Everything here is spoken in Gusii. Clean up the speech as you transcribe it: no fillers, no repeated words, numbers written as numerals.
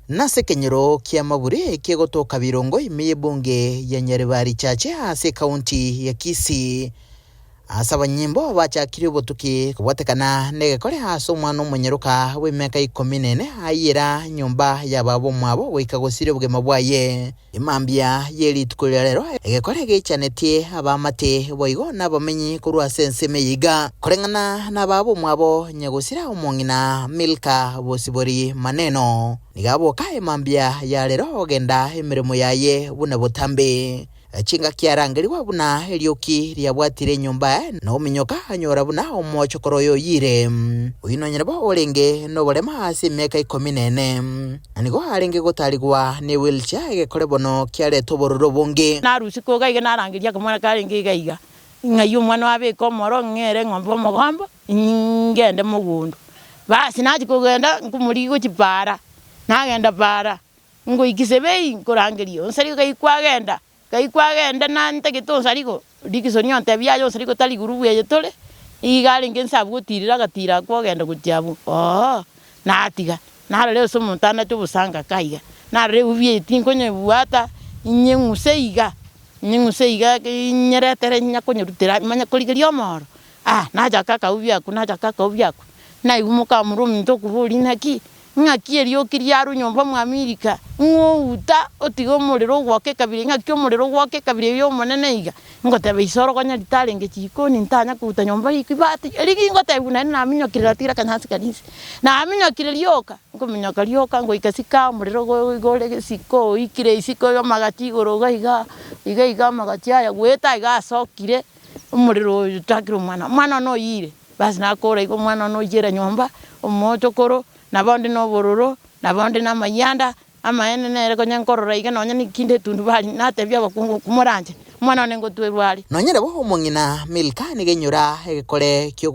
Nase ekenyoro kia Maburi ekegotoka Birongo ime y'ebunge ya Nyaribari Chache ase ekaunti ya Kisii. Ase abanyimbo bachakire obotuki kobwatekana negekore ase omwana omonyaroka bw'emiaka ikomi nene ayera nyomba ya baba omwabo goika gosiria obogima bwaye. Emambia ye rituko ria rero egekore geichanetie abaamate boigo nabamenyi korwa ase ensemo eye iga. Koreng'ana nababa omwabo nyagosira omong'ina Milka Bosibori Maneno, nigo aboka emambia ya rero ogenda emeremo yaye buna botambe. Chingaki arangerigwa buna erioki riabwatire enyomba yaye, na ominyoka anyora buna omoochokoro oye oyiire. Oyio nonyare bo orenge noborema ase emiaka ikomi nene, na nigo arenge gotaarigwa ne wheelchair egekore bono kiareta obororo obonge. Narusia koga iga narangeria akamwana karenge iga iga, ng'ai omwana oye abeke omoro ng'ere eng'ombe omogombo, ngende mogondo. Basi nachia kogenda nkomorigia gochia paara, nagenda paara. Ngoika Sebei nkorangeria onsarigo kai kwagenda, kai kwagenda na ntagete onsarigo, Dickson ontebia yaya onsarigo tari group eye tore, iga arenge nse abwo gotirera agatira akwo ogenda gochia abwo ooh, natiga. Narora ase omonto anate obosangaka iga, narora eubi eye tinkonyebwata, inyeng'use iga, inyeng'use iga inyeretere nyakonyorutera manye korigeria omoro, ah, nachaka akaubi akwo nachaka akaubi akwo, naigwa mokamura ominto okoboria naki. Ng'aki erioki riarwe nyomba mwa Milika, ng'a outa otige omorero ogwoka ekabira, ng'aki omorero ogwoka ekabira eyio y'Omonene iga? Ngoteba isoro konya ritarenge chikoni ntanya kouta nyomba riko ibati, erio gingotebiwa naende naminyokire natigire akanyasi karia inse, naminyokire rioka, nkominyoka rioka ngoika siko omorero go igo ore siko oikire isiko amagachi igoro iga igaa, iga iga amagachi aya goeta iga asokire, omorero oyo otakire omwana, omwana one oyiire. Basi nakora igo omwana one ochiera nyomba, omochokoro, nabo onde nobororo, nabo onde namayianda, amaene nere konya nkorora iga nonya nekinde etundubari, natebia abakungu komoranche, omwana one ngotwerwa are. Nonya nabo omong'ina Milka nigo enyora egekore ki'ogo.